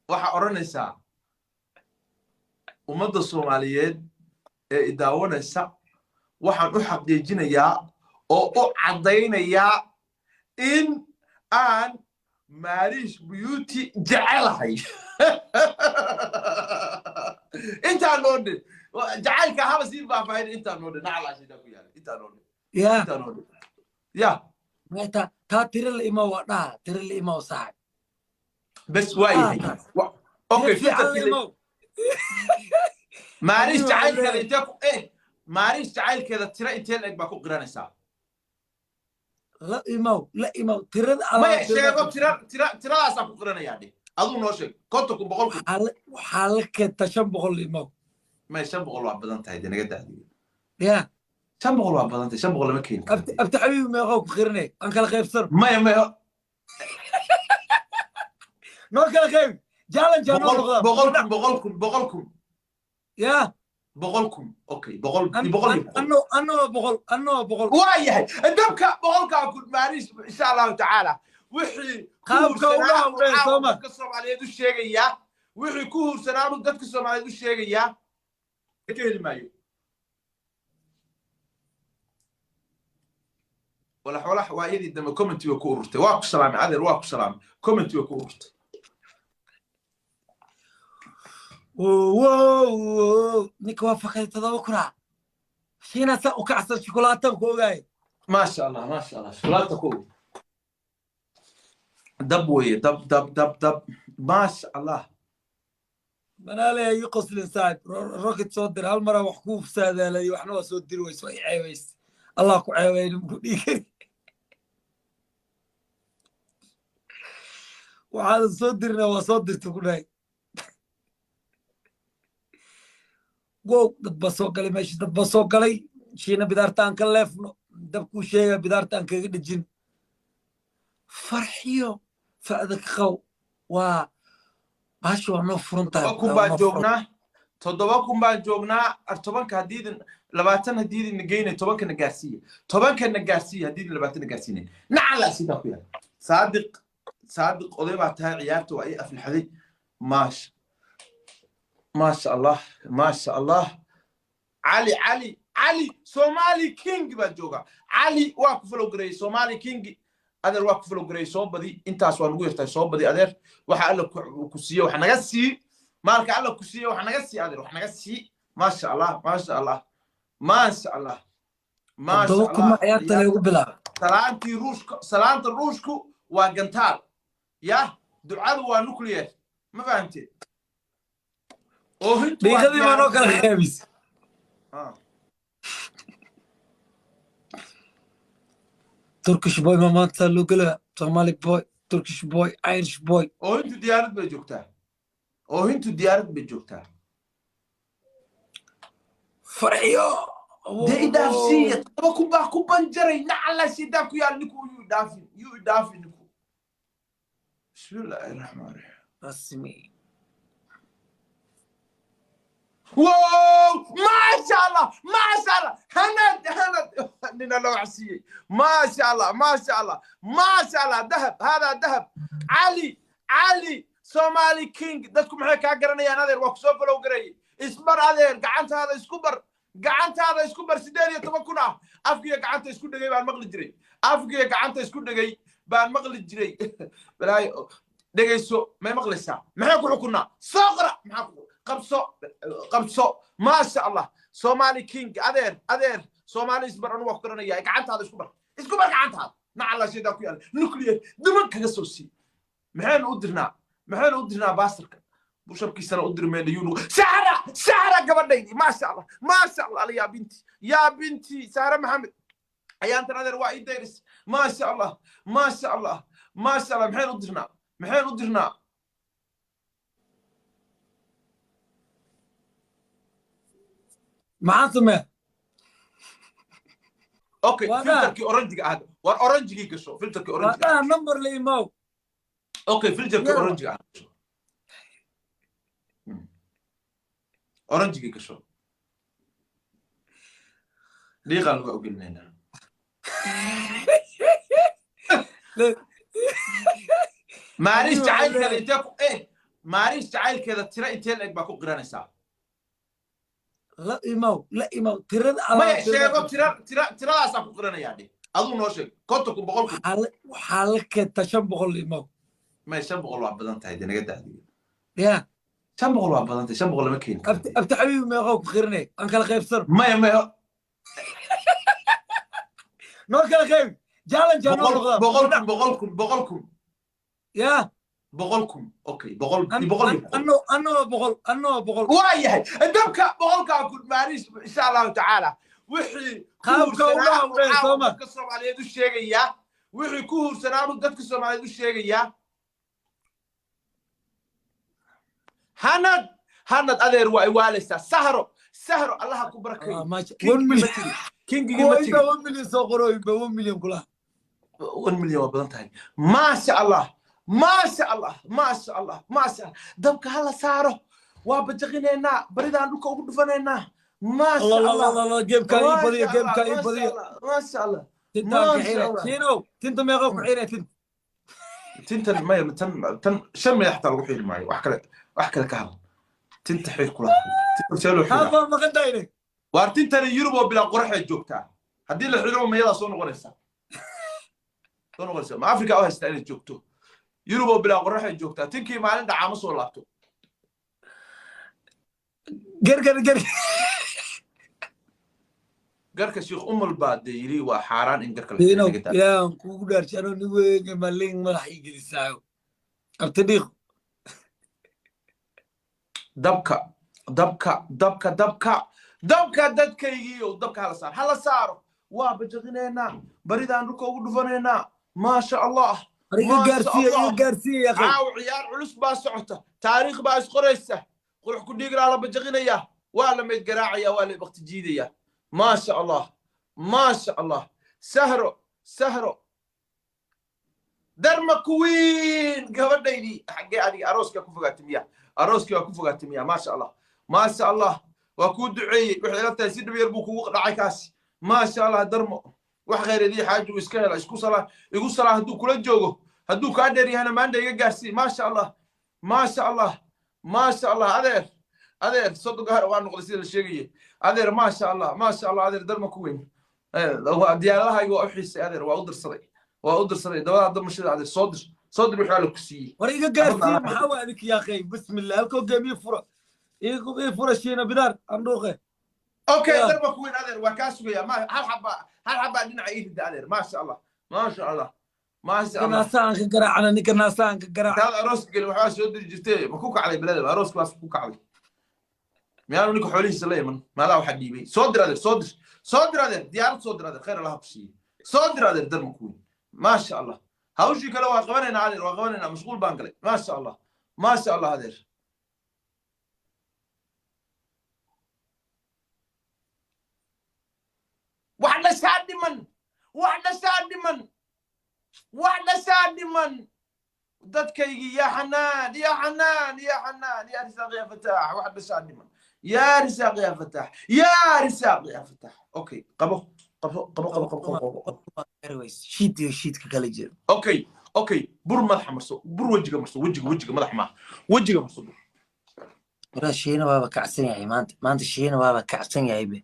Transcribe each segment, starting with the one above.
Waxaa odhanaysaa ummadda Soomaaliyeed ee idaawanaysa, waxaan u xaqiijinayaa oo u caddaynayaa in aan Maariish Beauty jecelahay. Intaa noo dhin, jacaylka haba sii faahfaahin. Intaa noo dhin, nacalaashidaa ku yaala. Intaa noo dhin. Ya. Intaa noo dhin ya. Maya, taa tiro la imaa, waa dhaha tiro la imaa, saaxib. Bes, waa yahay. Okay. Tiro fiican la imaa. Maariish jacaylkeeda intee ku Maariish jacaylkeeda tira intee la eg baa ku qiranaysaa? La imaw, la imaw tirada. Maya, sheego tira, tira, tiradaasaa ku qiranayaa dheh. Aduu noo sheeg, 50,000, 100,000. Waxaa la keentaa 500 la imaw. Maya, 500 waa badan tahay de, naga daadiyo. Ya. 500 waa badan tahay, 500 lama keeni karo. Abti xabiibi, meeqoo ku qirinay? Aan kala qaybsano. Maya, maya. Noo kala qayb, challenge aa noo noqdaa. 100,000, 100,000, 100,000. Ya. 100,000, okay, boqol iyo boqol iyo boqol. Anoo 100, anoo 100. Waa yahay, dabka 100,000 Maariish, insha Allahu tacaala, wixii ku Qaabka huursanaa uga hawdheen, caawa Sooma. dadka Soomaaliyeed u sheegayaa, wixii ku huursanaabuu dadka Soomaaliyeed u sheegayaa, ka heli maayo. Walax walax waa iyadii dambe commenti way ku ururtay. Waa ku salaamay, adeer, waa ku salaamay. Commenti way ku ururtay. Wow, ninka waa fakay 7,000. Shiina saa u kacsan, shukulaatan ku ogaay. Maasha Allah, maasha Allah, shukulaata ku dab weeye, dab, dab, dab, dab, maasha Allah. Manaale ii qoslin, saaxib. Rocket soo dir, hal mara wax kuu saadaalay, waxna waa soo diri weyso, waa i ceebays. Allah ku ceebayn, ku dhiigari. Waxaadan soo dirina waa soo dirta ku dhahay. Wow, dad baa soo galay meesha, dad baa soo galay. Shiina bidaarta aan ka leefno, dabkuu sheega bidaarta aan kaga dhejin. Farxiyo fa'da ka qaw, waa baasha, waa noo furan tahay. 7,000 waa baan noo furan. joognaa, 7,000 baan joognaa. 10-ka haddiidin, 20 haddiidin na geynay, 10-ka na gaarsiiya, 10-ka na gaarsiiya haddiidin, 20 na gaarsiinayn. Nacala sidaa ku yaal. Saadiq, Saadiq, oday baa tahay, ciyaarta waa ii aflaxday. Maasha, maasha Allah, maasha Allah. Cali, Cali, Cali Somali King baa jooga. Cali waa ku follow gareeyey. Somali King, adeer, waa ku follow gareeyey. Soo badi, intaas waa nagu yartahay. Soo badi, adeer. Waxa Alla ku siiye wax naga sii, maalka Alla ku siiye wax naga sii, adeer, wax naga sii. Maasha Allah, maasha Allah, maasha Allah, maasha. 7,000 ma Allah. ciyaarta lagu bilaaba. Salaantii Ruushka, salaanta Ruushku waa gantaal, yah, ducadu waa nuclear, ma fahamteed? Oohintu waa Dhiiqadii baa noo kala diyaarad. qaybis. Ah. Turkish boy ma maanta loo gelaa? Somali boy, Turkish boy, Irish boy. Oohintu diyaarad bay joogtaa, oohintu diyaarad bay joogtaa. Farxiyo. Dee idhaafsiiya, 7,000 baa ku banjaray. Nacala sidaa ku yaal. Ninku yuu idhaafin, yuu idhaafin ninku. Bismillaahi raxmaan raxiim. Rasmi. Wow, maasha Allah, maasha Allah. Hanad, hanad, nina la wax siiyey. Maasha Allah, maasha Allah, maasha Allah. Dahab hada, dahab. Cali, Cali Somali King, dadku maxay kaa garanayaan, adeer? Waa kusoo follow gareeyey. Isbar, adeer, gacantaada isku bar, gacantaada isku bar. 18,000 ah. Afkiga gacanta isku dhegay baan maqli jiray, afkiga gacanta isku dhegay baan maqli jiray. Balaayo dhegayso, may maqlaysaa? Maxaan ku xukunaa? Soo qora, maxaa ku qabso, qabso. Maasha Allah, Somali King, adeer, adeer, Soomaali isbar. Anu waa ku garanaya. Gacantaada isku bar, isku bar gacantaada. Nacala shaydaa ku yaala, nuclear duman kaga soo sii. Maxaynu u dirnaa? Maxaynu u dirnaa? Baastarka bushabkiisana u diri mayna. Yuu Sahra, Sahra gabadhaydi, maasha Allah, maasha Allah. Yaa binti, yaa binti, Sahra Maxamed ayaantan, adeer, waa ii dayris. Maasha Allah, maasha Allah, maasha Allah. Maxaynu u dirnaa? Maxaynu u dirnaa? Maxaan samee? Okay. Waa daa. Filterkii oranjiga ah, war oranjigii gasho, filterkii waa oranjiga ah. Dhaha number la imow. Okay, filterkii Yeah. oranjiga ah gasho. Oranjigii gasho, dhiiqaan lagu ogelinaynaa. Maariis Adiga jacaylkeeda waxay intee ku Maariish jacaylkeeda tira intee la eg baa ku qiranaysaa? La imaw, la imaw tirada. Maya, sheego tira, tira, tiradaasaa ku qiranayaa dheh. Aduu noo sheeg, 50,000, 100,000. Waxaa la keentaa 500, la imaw. Maya, 500 waa badan tahay de, naga daadiyo. Ya. 500 waa badan tahay, 500 lama keeni karo. Abti xabiibi, meeqoo ku qirinay? Aan kala qaybsano. Maya, maya. Noo kala qayb, challenge aa noo noqdaa. 100,000, 100,000, 100,000. Ya. 100,000, okay, boqol iyo boqol iyo boqol. Anno 100, anno 100. Waa yahay, dabka 100,000 Maariish, insha Allahu tacaala, wixii ku Qaabka huursanaa uga hawdeen, caawa Sooma. dadka Soomaaliyeed u sheegayaa, wixii ku huursanaanu dadka Soomaaliyeed u sheegayaa. Hanad, Hanad, adeer, waa iwaalaysaa. Sahro, Sahro, Allaha ku barakeeyo. 1 million. Kingigii ma Kuwa tigi. Inta 1 million soo qorooyin ba, 1 million kulaha. 1 million waa badan tahay. Maasha Allah, maasha Allah, maasha Allah, maasha Allah. Dabka hala saaro, waa bajaqinaynaa, baridaan dhulka ugu dhufanaynaa. Maasha Allah. Allah. Allah Allah, gamekaa ii badiyo, gamekaa ii badiyo. Maasha Allah. Tintaan ka Maasha xire. Allah. Shiinow, tinta meeqa ku xire tinta? Tintan maya, tan shan madax xataa lagu xiri maayo. Wax kale, wax kale ka hadal. Tinta xir kula, tinta see loo xiraa? Haafaa maqan tahayne. Waar tintani Yurub oo bilaa qoraxay joogtaa. Haddii la xiro, mayadaa soo noqonaysaa, soo noqonaysaa. Ma Afrika u haystaa inay joogto? Yurub oo bilaa qoraxay joogtaa. Tinkii maalin dhacaama soo laabto. Gerger ger. Garka Sheikh Umal baa dee yiri waa xaaraan in garka la Shiinow, xiro. Ilaahan kugu dhaarji, anoo nin weyn malin madax ii gelisaayo, abti dhiiq. Dabka, dabka, dabka, dabka, dabka, dadkaygiiyo dabka hala saaro, hala saaro. Waa bajaqinaynaa, baridaan dhulka ugu dhufanaynaa. Maasha Allah. War iga Maasha gaarsiiya, iga Allah. gaarsiiya, ya akhi. Caaw ciyaar culus baa socota, taariikh baa isqoraysa. Qurux ku dhiiglaa la bajaqinaya, waa la meyd garaacaya, waa la bakti jiidaya. Maasha Allah, maasha Allah. Sahro, Sahro, Darma Queen, gabadhaydii, xaggee adiga arooska ku fogaatay miya? Arooskii waa ku fogaatay miya? Maasha Allah, maasha Allah, waa kuu duceeyey. Waxay ila tahay si dhib yar buu kugu dhacay kaasi. Maasha Allah, Darmo, wax khayradii xaaji uu iska hela. Isku salaa, igu salaa. Hadduu kula joogo, hadduu kaa dheer yahana, maanta iga gaarsii. Maasha Allah, maasha Allah, maasha Allah. Adeer, adeer, soddon gaar waa noqday sida la sheegayay. Adeer, maasha Allah, maasha Allah. Adeer Darma ku weyn, diyaaradahayga waa u xiisay. Adeer, waa u dirsaday, waa u dirsaday. Dabada damashada, adeer, soo dir, soo dir wixii Alla ku siiyey. War iga gaarsiiya, maxaa waa adinka, yaa akhi? Bismillah, halkoo game ii fura, ii fura, Shiina Bidaar andhuuqe. Okay. Yeah. Darma ku weyn, adeer, waa kaa sugaya. Ma hal xaba, hal xabaa dhinaca ii rida, adeer. Maasha Allah, maasha Allah, maasha Allah. Naasa aan ka garaacana, ninka naasa aan ka garaacana. Intaad arooska gelin waxbaa soo diri jirtee, ma ku kacday belada? Arooska waa ku kacday. Miyaanu ninka xoolihiisa la iman? Maadaa waxaa dhiibay? Soo dir, adeer, soo dir, soo dir, adeer, diyaarad soo dir, adeer. Khayr Allaha ku siiyey, soo dir, adeer. Darma ku weyn, maasha Allah. Hawshii kale waa qabanaynaa, adeer, waa qabanaynaa. Mashquul baan galay. Maasha Allah, maasha Allah, adeer. Wax dhashaa dhiman, wax dhashaa dhiman, wax dhashaa dhiman. Dadkaygii, yaa Xanaan, yaa Xanaan, yaa Xanaan, yaa Risaaq, yaa Fataax, wax dhashaa dhiman. Yaa Risaaq, yaa Fataax, yaa Risaaq, yaa Fataax. Okay, qabo, qabo, qabo, qabo, qabo, qabo, qabo. Shiid iyo shiidka kala jira. Okay, bur madaxa marso, bur wejiga marso, wejiga, wejiga, madax maaha, wejiga marso bur. Waraa, Shiina waaba kacsan yahay maanta, maanta Shiina waaba kacsan yahay be.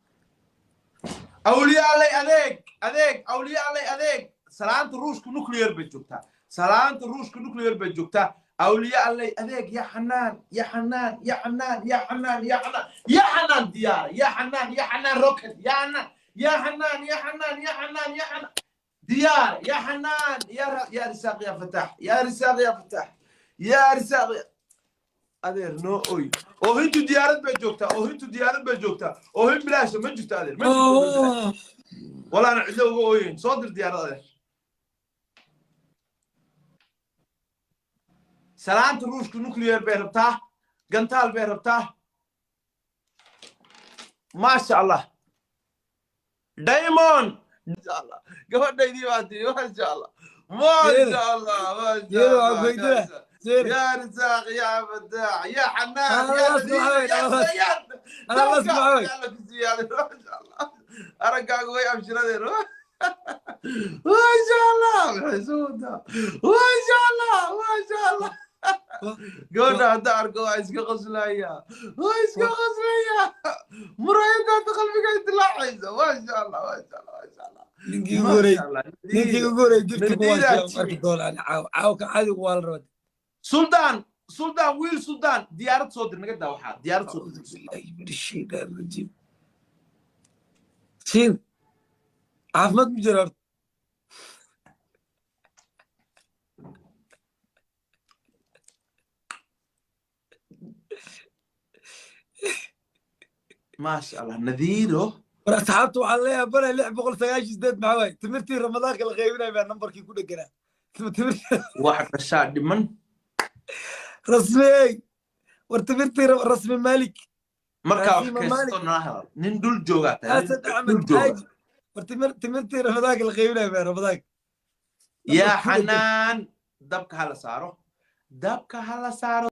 Awliya Allay adeeg, adeeg, awliya Allay adeeg. Salaanta Ruushku nuclear bay joogtaa, salaanta Ruushku nuclear bay joogtaa. Awliya Allay adeeg. Ya Xanaan, ya Xanaan, ya Xanaan, ya Xanaan, ya Xanaan, ya Xanaan, diyaara. Ya Xanaan, ya Xanaan, rocket. Ya Xanaan, ya Xanaan, ya Xanaan, ya Xanaan, ya Xanaan, diyaar. Ya Xanaan, ya ya Risaaq, ya Fataax, ya Risaaq, ya Fataax, ya Risaaq. Adeer, noo oy. Oohintu diyaarad bay joogtaa, oohintu diyaarad bay joogtaa. Oohin bilaasha ma jirto, adeer, ma jirto oohin bilaash. Walaana cidlo uga ooyeyn. Soo dir diyaarad, adeer. Salaanta Ruushka nuclear bay rabtaa, gantaal bay rabtaa. Maasha Allah. Diamond, masha Allah, gabadhaydii baa tiri maasha Allah, maasha Allah, maasha Yeelo, Allah. waa goydina. يا رزاق، يا فتاح، يا حنان، أنا يا لا أسمع لذيذ، وين، يا أنا لا- سياد. أنا لا أسمع وين. ما شاء الله، أرجعك وي أبشر ما شاء الله، محسودة. ما شاء الله، ما شاء الله. Gabadha hadda arko waa iska qoslaya, waa iska qoslaya. Muraayadda hadda qalbiga dilaacaysa. Maasha Allah, maasha Allah, maasha Allah. Ninkii ugu horey, Maasha Allah. ninkii ugu horey gifti ku Nadiira. Waashay arki doonaan caaw caaw ka caadigu waa la rabaa. Suldaan, Suldaan, wiil Suldaan, diyaarad soo dir. Naga daa waxaa, diyaarad soo أعوذ dir. بالله من الشيطان الرجيم. Shiin caafimaad ma jiro horta. Maasha Allah, Nadiiro. War asxaabta waxaan leeyahay banay 698 maxaa waaye? Timirtii Ramadaanka la qaybinaya baa nambarkii ku dheganaa timirtii. Wax dhashaa dhiman. Rasmiyey, war timirtii Rasmi Malik. Markaa wax Raasima kaysato Malik. Nala hadal. Nin dhul joogaa tahay, nin Asad dhul Axmed jooga. Xaaji, war timirtii Ramadaanka la qaybinaya baa Ramadaanka Yaa nambarkii ku dhegan. Xanaan, dabka hala saaro, dabka hala saaro.